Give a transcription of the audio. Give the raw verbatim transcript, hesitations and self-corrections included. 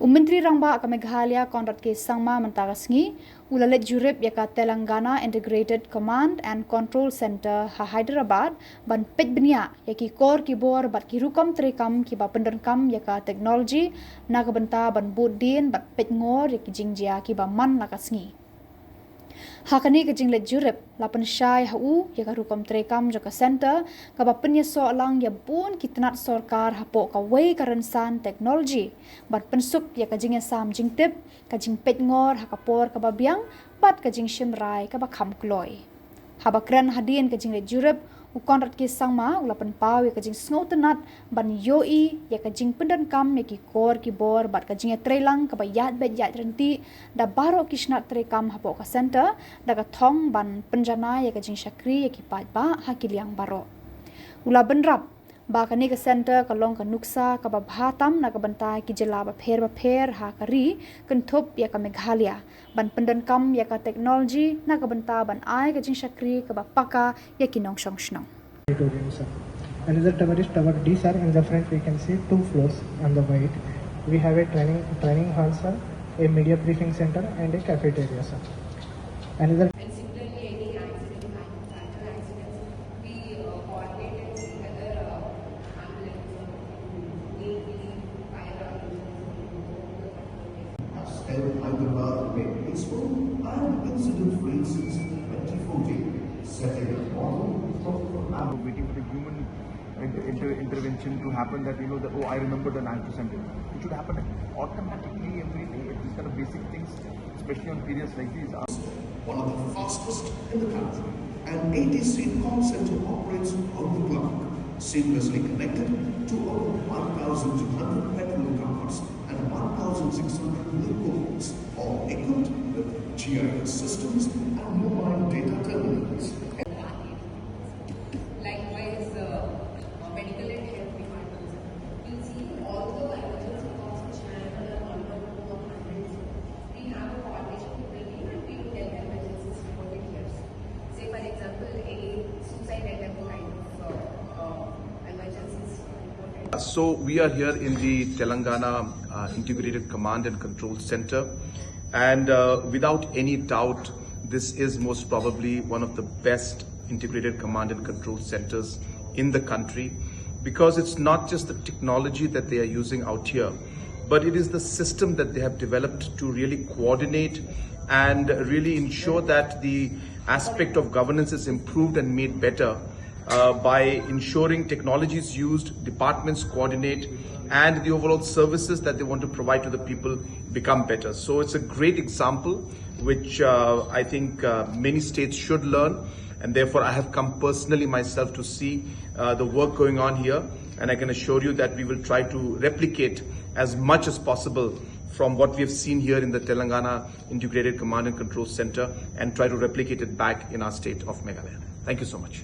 U Myntri Rangbah ka Meghalaya Conrad K Sangma mynta ka sngi u la leit jurip ïa ka Telangana Integrated Command and Control Center ha Hyderabad ban peit bniah ïa ki kor ki bor bad ki rukom treikam kiba pyndonkam ïa ka technology na ka bynta ban bud dien bad peit ngor ïa ki jingjia kiba man la ka sngi. Ha kane ka jingleit jurip la pynshai ha u ïa ka rukom treikam jong ka center kaba pynïasoh lang ïa bun ki tnat sorkar hapoh kawei ka rynsan technology ban pynsuk ïa ka jingïasam jingtip, ka jingpeit ngor ha ka por kaba biang bad ka jingshim rai kaba kham kloi. Haba kren hadien ka jingleit jurip, u Conrad K Sangma u la pynpaw ïa ka jingsngewtynnat ban ïohi ïa ka jingpyndonkam ïa ki kor ki bor bad ka jingïatreilang kaba ïaid beit ïaid ryntih da baroh ki shnat treikam hapoh ka center da ka thong ban pynjanai ïa ka jingshakri ïa ki paidbah ha ki liang baroh. U la bynrap ba kane ka center ka long ka nuksa kaba bha tam na ka bynta ki jylla bapher bapher ha ka ri kynthup ïa ka Meghalaya ban pyndonkam ïa ka technology na ka bynta ban ai ka jingshakri kaba paka ïa ki nongshong shnong. Auditorium, sir. Another tower is tower D, sir. In the front, we can see two floors on the white. We have a training training hall, sir, a media briefing center, and a cafeteria, sir. Another And similarly, any accident, fire accidents, we uh, coordinate and see whether uh, ambulance or need be fire ambulance. Has helped Hyderabad remain peaceful and incident-free since twenty fourteen, setting a model for collaboration. Waiting for the human inter- inter- intervention to happen, that, you know, that, "Oh, I remember the nine two seven." It should happen automatically every day. These kind of basic things, especially on periods like these, are One of the fastest in the country. An A T C call center operates round the clock, seamlessly connected to over one thousand two hundred petrol cars and one thousand six hundred Link points, all equipped with G I S systems and mobile data terminals. Likewise, uh, medical and health departments. You see, all the emergency calls which happen are one one two or hundred. We have a coordination with the team and we will get emergencies reported here. Say, for example, any suicide attempt kind of uh, uh, emergencies reported. So we are here in the Telangana uh, Integrated Command and Control Center. And uh, without any doubt, this is most probably one of the best integrated command and control centers in the country, because it's not just the technology that they are using out here, but it is the system that they have developed to really coordinate and really ensure that the aspect of governance is improved and made better uh, by ensuring technologies used, departments coordinate, and the overall services that they want to provide to the people become better. So it's a great example which uh, I think uh, many states should learn, and therefore I have come personally myself to see uh, the work going on here, and I can assure you that we will try to replicate as much as possible from what we have seen here in the Telangana Integrated Command and Control Center and try to replicate it back in our state of Meghalaya. Thank you so much.